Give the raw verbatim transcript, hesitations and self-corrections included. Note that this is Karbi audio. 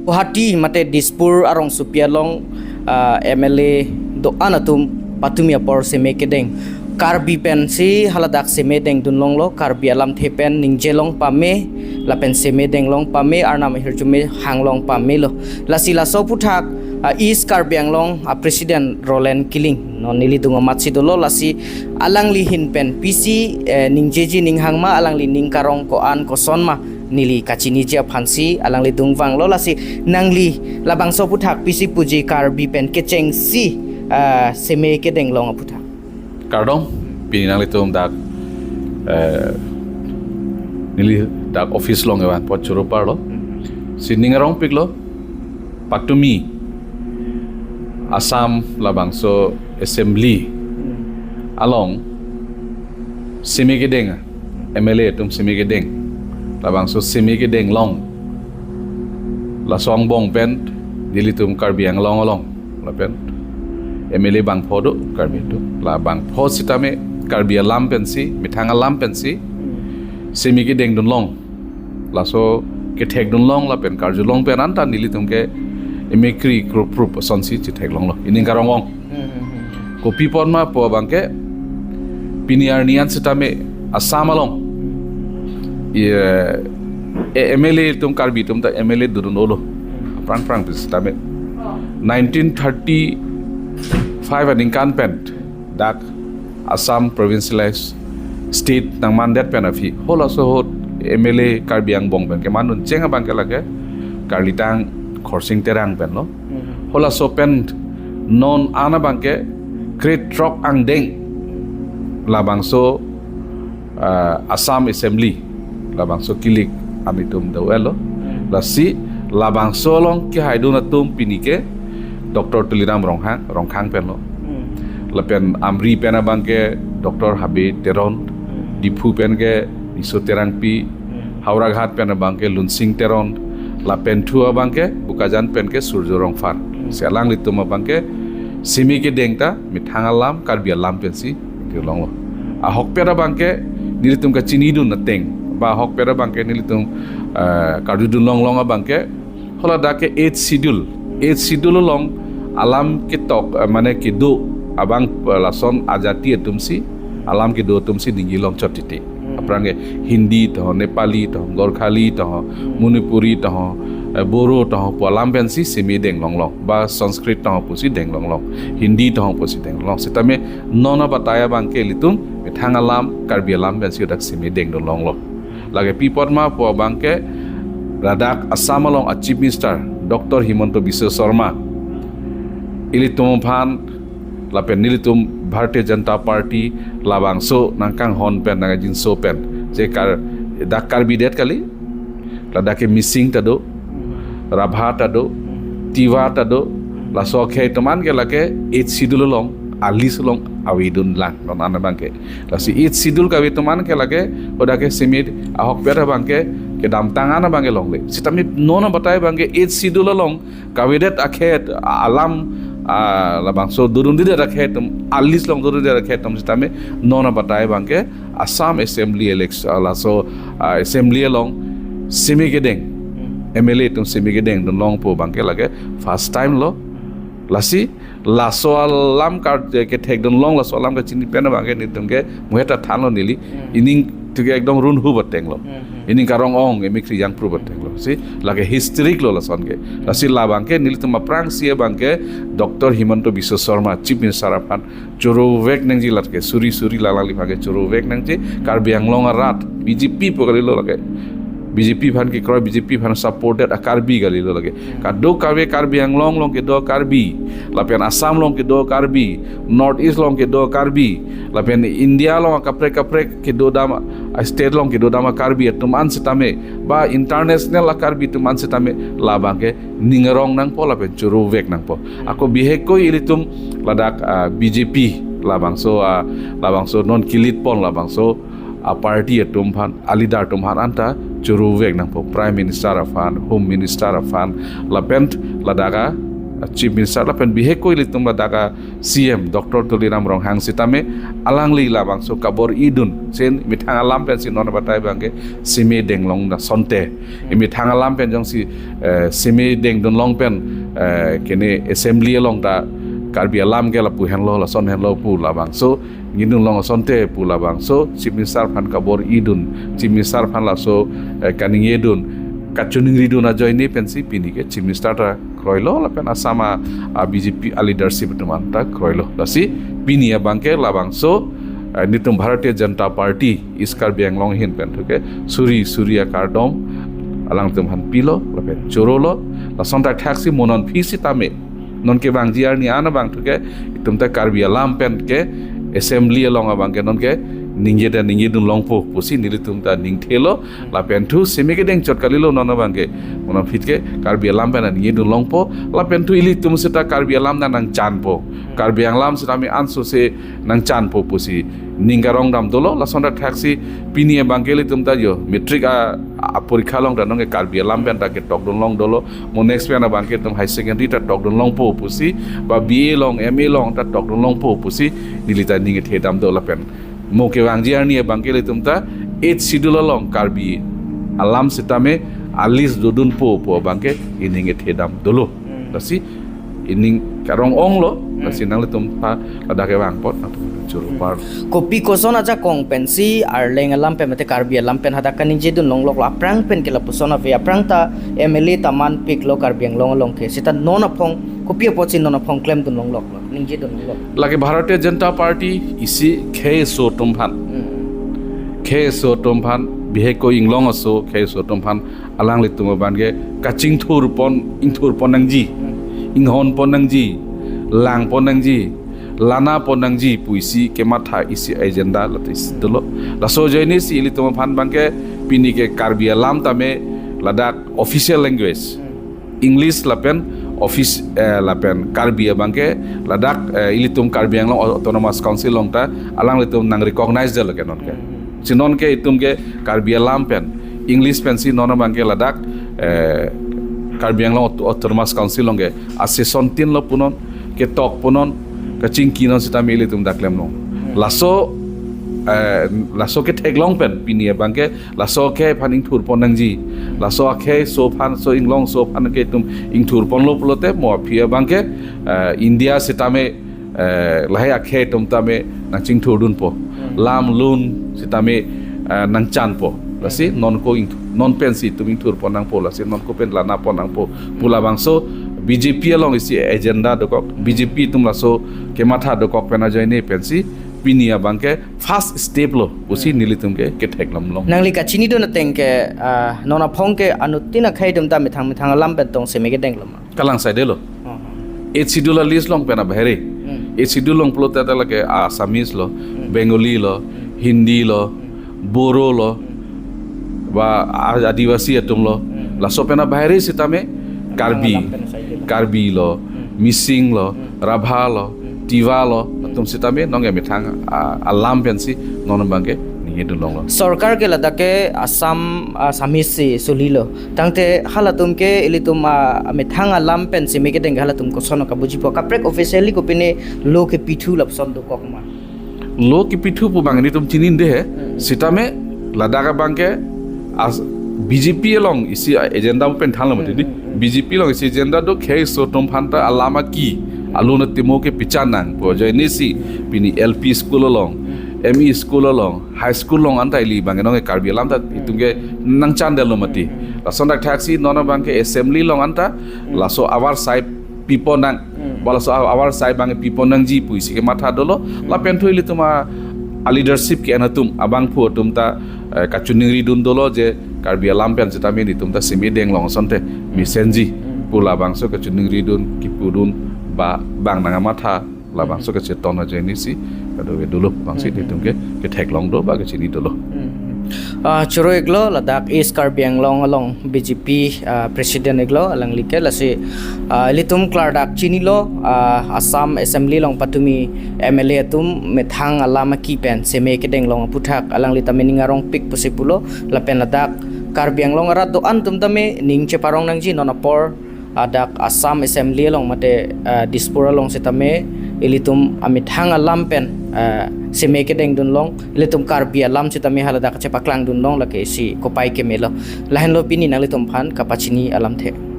Guwahati mate Dispur arongsopi along ah, M L A do-an atum patumi apor seme kedeng. Karbi pensi haladak seme dengdun longlo, Karbi alamthe pen ningje long pame, lapen seme deng long pame, arnam ahirjume hang long pamelo. Lasi laso aphuthak ah, East Karbi Anglong ah, President Roland Killing non neli adung amatsi dolo, lasi alangli ahin pen pisi eh, ningjeji ning hangma, alangli ning karong ko-an koson ma neli kachiniji aphansi alanglidung vanglo. Lasi nangli labangso aphuthak pisi puji, Karbi pen kechengsi ah, seme kedeng long aphuthak? Kardom, pini nanglitum dak eh, neli dak office along evan pot choro parlo. Si ning arongpiklo, patumi Assam labangso assembly along seme kedeng, M L A atum seme kedeng, labangso seme kedeng long, laso angbong pen nelitum Karbi Anglong along lapen M L A bangpho do Karbi atum, la bangpho sitame Karbi alam pensi, methang alam pensi seme kedengdun long, laso kethekdun long lapen karjulong pen anta nelitum ke emekri krup krup asonsi chetheklonglo. Ining karong ong. Kopi apot ma pu abangke, pini arni an sitame Assam along, eh, eh, M L A atum, Karbi atum ta M L A dodun olo. Aphrang aphrang pi sitame nineteen thirty-five aningkan pen dak Assam provincialized state nangmandet pen aphi, halaso ahut M L A Karbi angbong pen kemandun cheng abangke lake Karlitang Khorsing Terang pen lo. Halaso pen non an abangke kre-throk angdeng labangso ah, Assam Assembly labangso kilik amitum do-etlo. Lasi labangso along kehaidun atum pini ke Doctor Tuliram Ronghang, Rongkhang pen lo. Lapen Amri pen abangke Doctor Habe Teron, Diphu pen ke Niso Terangpi, Howraghat pen abangke Lunsing Teron, lapen thu abangke Bokajan pen ke Surjo Rongphar. Si alanglitum abangke seme kedeng ta methang alam, Karbi alam pensi dengdun longlo. Ahokpet abangke nelitum kachinidun ateng, ba ahokpet abangke nelitum eh, karjudun longlong abangke, haladak ke eighth schedule, eighth schedule along alam ketok eh, mane kedo abang eh, lason ajati atumsi, alam kedo atumsi ningje longchot titi. Aphrang ke Hindi taho, Nepali taho, Gorkhali taho, Manipuri taho, eh, Boro taho pu alam pensi seme deng longlong, ba Sanskrit taho pusi deng longlong, Hindi taho pusi deng longlong. Sitame non abatai abangke ilitum methang alam, Karbi alam pensi dak seme dengdun longlo. Lake pi apot ma pu abangke, ladak Assam along a Chief Minister Doctor Himanta Biswa Sarma ilitum aphan lapen nelitum Bharatiya Janata Party labangso nangkanghon pen, nangjinso pen, je Kar, dak Karbi det kali, ladak ke Mising ta do, Rabha ta do, Tiwa ta do, laso akhei atum an ke lake eighth schedule along, a list along avedun lang non an abangke. Lasi eighth schedule kave atum an ke lake, hadak ke seme ahokpet abangke kedamtang an abangke longle. Sitame non abatai abangke eighth schedule along kavedet akhei atum, alam ah, labangso dodundedet akhei atum, a list along dodundedet akhei atum sitame non abatai abangke Assam Assembly election, ah, laso ah, Assembly along seme kedeng, M L A atum seme kedengdun long pu abangke lake first time lo. Lasi laso alam kar kethekdun long, laso alam kachini pen abangke nelitum ke muheta thanlo neli. Ining tuke ekdom runhu batenglo. Ining karong ong, emekri jangpru batenglo. Si lake historic lo lason ke. Lasi labangke nelitum aphrangsi abangke Doctor Himanta Biswa Sarma Chief Minister aphan chorovek nangji, lake suri suri lalang lipha ke chorovek nangji. Karbi Anglong arat B J P pu kalilo lake, B J P aphan kekroi, B J P aphan supported a Karbi kalilo lake. Kadokave Karbi Anglong along kedo Karbi, lapen Assam along kedo Karbi, North East along kedo Karbi, lapen India along akaprek kaprek kedodam a state along kedodam a Karbi atum an sitame, ba international a Karbi atum an sitame labangke ning arong nangpo lapen chorovek nangpo. Ako bihek ko ilitum ladak ah, B J P labangso ah, labangso non kilit pon labangso a party atum aphan, a leader atum aphan anta chorovek nangpo, Prime Minister aphan, Home Minister aphan, lapen ladak a Chief Minister lapen bihek ko ilitum ladak a C M Doctor Tuliram Ronghang sitame alangli labangso kabor-idun, sen methang alam pensi non batai abangke seme deng long asonte. Methang alam pen jongsi eh, seme dengdun long pen eh, kene assembly along ta Karbi alam ke lapu henlo, lason henlo pu labangso ningjedun long asonte pu labangso Chief Minister aphan kabor-idun, Chief Minister aphan laso eh, kaningjidun, kachiningridun ajoine pensi pini ke Chief Minister ta kroilo lapen Assam a, a B J P a leadership atum anta kroilo. Lasi pini abangke labangso eh, nelitum Bharatiya Janata Party East Karbi Anglong ahin pen thuke suri suri akardom alangtum aphan pilo lapen chorolo. Lason thakthak si mo non aphi sitame non kevangji arni an abang thuke itum ta Karbi alam pen ke assembly along abangke non ke ningje ta ningjedun longpo pusi nelitum ta ningthelo. Lapen thu seme kedeng chot kalilo non abangke mo non aphi ke Karbi alam pen ningjedun longpo. Lapen thu ilitum seta Karbi alam nangchanpo, Karbi Anglong sitame anso se nangchanpo pusi ning karong dam dolo. Lason thakthak si pini abangke ilitum ta yo matric a, a porikha along ta non ke Karbi alam pen ta ketokdun long dolo. Mo next pen abangke itum higher secondary ta tokdun longpo pusi, ba B A along, M A along ta tokdun longpo pusi neli ta ning kethe dam do lapen mo kevangji arni abangke ilitum ta Eighth Schedule along Karbi alam sitame a list dodunpo pu abangke ining kethe dam dolo. Lasi ining karong onglo, lasi nanglitum ta ladak kevang apot nangtum choro par. Kopi koson ajakong pensi Arleng alam pen mate Karbi alam pen hadak kaningjedun longloklo, aphrang pen ke lapuson ave, aphrang ta M L A ta manpiklo Karbi Anglong along ke, seta non aphong kopi apotsi non aphong klemdun longloklo, ningjedun longlok? Lake Bharatiya Janata Party isi khei aso atum aphan, khei aso atum aphan, bihek ko inglong aso khei aso atum aphan alanglitum abangke kachingthurpon, ingthurpon nangji, inghonpon nangji, langpon nangji, lanapon nangji pu isi kematha isi agenda lato isi dolo. Laso ajoine si ilitum aphan abangke pini ke Karbi alam tame ladak official language English lapen office eh, lapen Karbi abangke ladak eh, ilitum Karbi Anglong Autonomous Council along ta alanglitum nang recognize detlo ke non ke. Si non ke itum ke Karbi alam pen English pensi non abangke ladak eh, Karbi Anglong Aut- Autonomous Council along ke a session tin lo punon, ketok punon, kachingki non sitame ilitum dak klemlong. Laso eh, laso ketheklong pen pini abangke laso akhei aphan ingthurpon nangji. Laso akhei aso aphan, so inglong aso aphan ke itum ingthurponlo pulote mo aphi abangke eh, India sitame eh, lahei akhei atum tame nangchingthurdunpo. Lam lun sitame eh, nangchanpo. Lasi non ko ingthu- non pensi itum ingthurpon nangpo, lasi non ko pen lanapon nangpo pu labangso B J P along isi agenda dokok, B J P atum laso kematha dokok pen ajoine pensi pini abangke first step lo pusi nelitum ke ketheklong long. Nangli kachinidun ateng ke ah, non aphong ke anuttin akhei atum ta methang methang alam pen tong seme kedeng lo ma? Kalang saide lo. Eighth Schedule a list along pen abaheri. Eighth Schedule along pulote ta lake Assamese lo, Bengali lo, Hindi lo, Boro lo, ba A- Adivasi atum lo. Laso pen abaheri sitame Karbi, alam pen saide lo. Karbi lo, Mising lo, Rabha lo, Tiwa lo, atum sitame nonke methang ah, alam pensi non abangke ningjedun longlo. Sorkar ke ladak ke Assam Assamese si solilo. Tangte halatum ke ilitum ah, methang alam pen seme kedeng halatum koson kabujipo? Kaprek officially kopine lo kepithu lapuson dokok ma? Lo kepithu pu abang nelitum chinide he. Sitame ladak abangke as B J P along isi agenda pen thanlo mati di. B J P along isi agenda do khei aso atum aphan ta alam aki, alun atimo kepichan nangpo ajoine si pini L P school along, M E school along, high school along anta ili abang nonke Karbi alam ta itum ke nangchan detlo mati. Lason thakthak si non abangke assembly along anta laso avar sai pipon nang, ba laso a- avar sai abang pipon nangji pu isi kematha dolo. Lapen thu ilitum a a leadership ke-en atum abangphu atum ta eh, kachiningridun dolo je Karbi alam pen sitame nelitum ta seme deng long asonte mesenji pu labangso kachiningridun kipudun ba bang nangkamatha labangso kacheton ajoine si kadokave dolo, bangsi nelitum ke ketheklong do ba kachini dolo. Ah, choro-iklo ladak East Karbi Anglong along B J P ah, president iklo alangli ke, lasi ah, ilitum klardak chinilo ah, Assam Assembly along patumi M L A atum methang alam aki pen seme kedeng long aputhak alangli tame ning arongpik pusi pulo, lapen ladak Karbi Anglong arat do-an atum tame ning cheparong nangji, non apor Ladak Assam Assembly along mate, ah, Dispur along sitame ilitum amethang alam pen, ah, seme kedeng dunlong, ilitum Karbi alam sitame haladak chepaklang dunlong, lake isi kopai kemelo. Lahenlo pini nanglitum aphan kapachini alamthe.